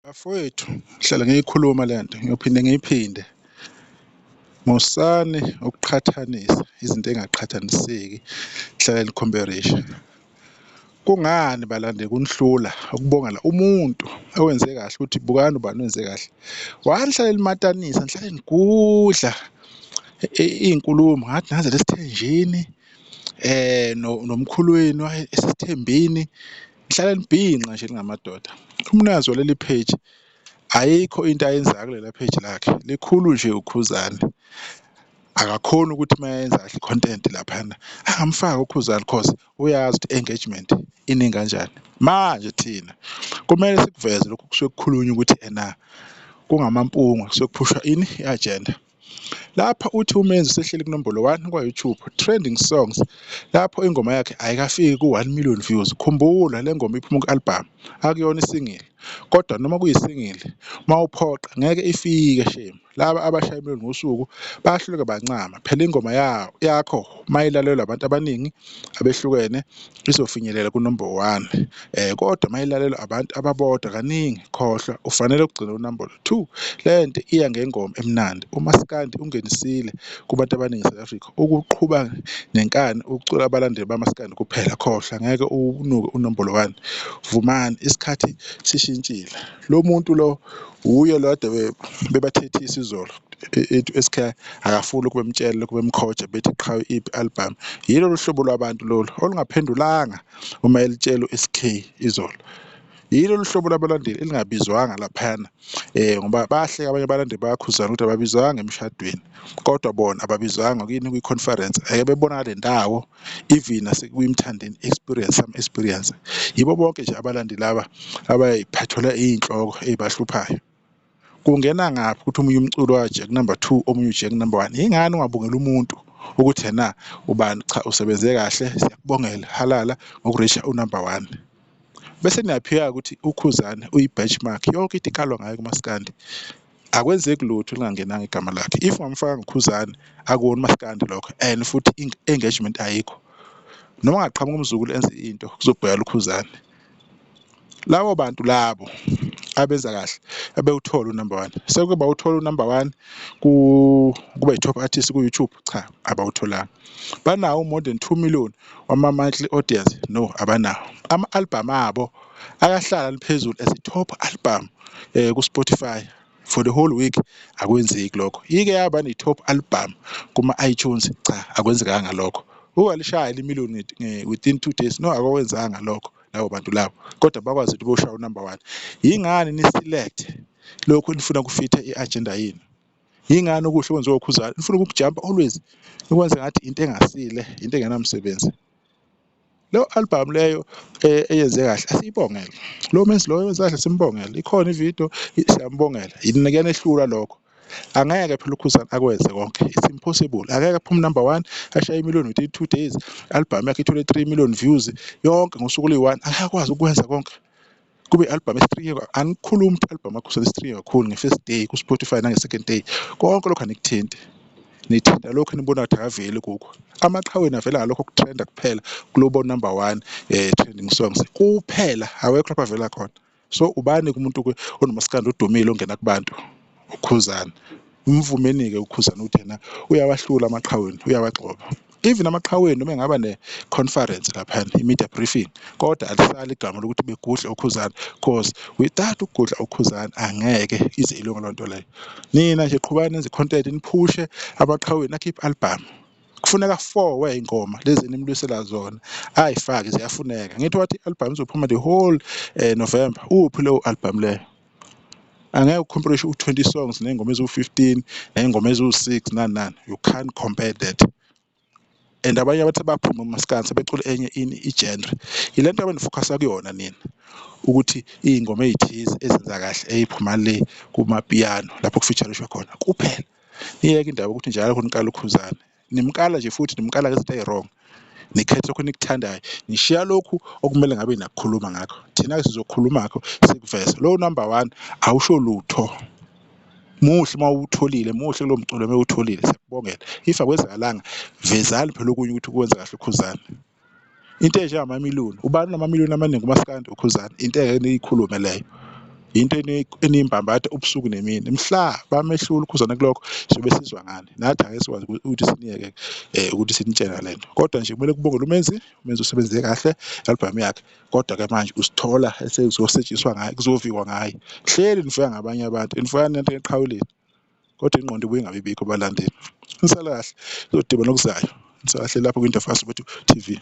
Bafowethu, ngihlale ngiyikhuluma lento ngiyophinde ngiyiphinde, musani ukuqhathanisa izinto ey'ngaqhathaniseki nihlale nikhomperisha. Kungani balandeli kunihlula ukubongela umuntu owenze kahle ukuthi bukani ubani wenze kahle? Why nihlale nimatanisa nihlale nigudla iy'nkulumo ngathi navela esithenjini nomkhulu wenu esithembini, nihlale nibhinqa nje ningamadoda. Umnikazi waleli page ayikho into ayenzayo kulela page lakhe likhulu nje uKhuzani, akakhoni ukuthi mayenza kahle i-content laphayana angamfaki uKhuzani cause uyazi ukuthi i-engagement iningi kanjani. Manje thina kumele sikuveze lokhu kusuke kukhulunywa ukuthi ena kungamampunge kusuke kuphushwa ini, i-agenda. Lapha uthi uMenzi usehleli kunombolo one kwa-YouTube trending songs lapho ingoma yakhe ayikafiki ku-1 million views. Khumbula le ngoma iphuma ku-album akuyona i-single kodwa noma kuyi-single mawuphoqa ngeke ifike shame. Laba abashaya imiliyoni ngosuku bayahluleka bancama phela ingoma yakho mayilalelwa abantu abaningi abehlukene izofinyelela ku-number one, kodwa mayilalelwa abantu ababodwa kaningi khohlwa ufanele ukugcina unombolo two. Lento iya ngengoma emnandi, umaskandi ungenisile kubantu abaningi e-South Africa ukuqhuba nenkani ukucula abalandeli bamaskandi kuphela khohlwa ngeke uwunuke unombolo one. Vumani isikhathi sishintshile, lo muntu lo wuye lo kade bebathethisa izolo ethi u-S_K akafuni lokhu bemtshela lokhu bemkhoja bethi qhawe iphi i-album. Yilo lolu hlobo lwabantu lolu olungaphendulanga uma elitshela u-S_K izolo. Yilo lolu hlobo lwabalandeli elingabizwanga laphayana ngoba bahleka abanye abalandeli bayakhuzana ukuthi ababizwanga emshadweni kodwa bona ababizwanga kini kwi-conference ake bebonakale ndawo even nasekuyimthandeni experience some experience. Yibo bonke nje abalandeli laba abayiphathelwa iy'nhloko ey'bahluphayo. Kungena ngaphi ukuthi omunye umculo waje ku-number two omunye uje ku-number one? Yingani ungabongela umuntu ukuthi yena ubani cha usebenze kahle siyakubongela halala ngokurisha u-number one. Bese niyaphika ukuthi uKhuzani uyi-benchmark yonke into ikalwa ngayo kumaskandi, akwenzeki lutho lingangenanga igama lakhe. If ungamfakanga uKhuzani akuwona umaskandi lokho and futhi i-engagement ayikho. Noma angaqhamuka umzukulu enze into kuzobhekala uKhuzani. Labo bantu labo abenza kahle abewuthola u-number one, sekuke bawuthola u-number one kuba i-top artist ku-YouTube cha abawutholanga. Banawo more than 2 million wama-monthly audience? No, abanawo. Ama-album abo ayahlala liphezulu as i-top album ku-Spotify for the whole week, akwenzeki lokho. Ike yaba ne-top album kuma-iTunes? Cha, akwenzekanga lokho. Ukalishaya imiliyoni within 2 days? No, akwenzanga lokho labo bantu labo kodwa bakwazi ukuthi boshaya u-number one. Yingani ni-select lokhu nifuna kufithe i-agenda yenu? Yingani okuhle okwenziwa uKhuzani nifuna ukukujampa always nikwenze ngathi into engasile into engenamsebenzi? Leyo album leyo eyenze kahle asiyibongele, lo menzi loyo wenze kahle simbongele, ikhona ividiyo siyambongela, kuyanehlula lokho. Angeke phela uKhuzani akwenze konke, it's impossible. Angeke aphume number one ashaye imiliyoni within 2 days, album yakhe ithole 3 million views yonke ngosuku oluyi-one, angeke akwazi ukwenza konke kube i-album esi-stream. Anikhulumi ukuthi i-album kaKhuzani i-stream kakhulu nge-first day ku-Spotify nange-second day, konke lokhu anikuthinti, nithinta lokhu enibona ukuthi akaveli kukho. Amaqhaweni avela ngalokho okutrenda kuphela kulobo number one trending songs kuphela, awekho lapho avela khona. So ubani umuntu onomaskandi odumile ongena kubantu? UKhuzani. Umvumeni-ke uKhuzani ukuthi yena uyawahlula amaqhaweni, uyawagxoba. Even amaqhaweni noma engaba ne-conference laphayana i-media briefing, kodwa alisali igama lokuthi begudle uKhuzani cause without ukugudla uKhuzani angeke ize ilunge loo nto leyo. Nina nje qhubani nenze i-content niphushe amaqhaweni akhiphe i-album. Kufuneka four wey'ngoma lezi enimlwisela zona ayifake ziyafuneka. Ngithi wathi i-album izophuma the whole November, uphi leyo album leyo? Angeke ucomparishe u-20 songs ney'ngoma eziwu-15 ney'ngoma eziwu-6 nani nani, you can't compare that. And abanye abathi baphuma umaskandi sebecula enye ini i-genre, ile nto abenifocusa kuyona nina ukuthi iy'ngoma ey'thize ezenza kahle ey'phuma le kumapiyano lapho kufeaturishwa khona kuphela. Niyeke indaba yokuthi njalo nikala uKhuzani, nimkala nje futhi nimkala ngezinto ey'wrong, nikhetha lokhu enikuthandayo nishiya lokhu okumele ngabe nakukhuluma ngakho. Thina-ke sizokhuluma ngakho sikuveze. Lowo number one awusho lutho, muhle uma uwutholile, muhle kulowo mculo uma uwutholile siyakubongela. If akwenzakalanga vezani phela okunye ukuthi ukwenza kahle uKhuzani. Into enjengamamiliyoni, ubani onamamiliyoni amaningi umaskandi? UKhuzani. Into engeke niyikhulume leyo. Into eniyimbambatha ubusuku nemini mhla bamehlula uKhuzani kulokho sobe sizwa ngani, nathi angeke sikwazi ukuthi siniyeke ukuthi sinitshele ngalento. Kodwa nje kumele kubongwe uMenzi, uMenzi usebenze kahle i-album yakhe kodwa-ke manje usithola esezosetshiswa ngaye kuzovikwa ngaye. Hleli nifika ngabanye abantu nifika nento eqhawe lenu kodwa ingqondo ibuye ingabi bikho balandeli. Nisale kahle sizodibana okuzayo, nisale kahle lapho TV.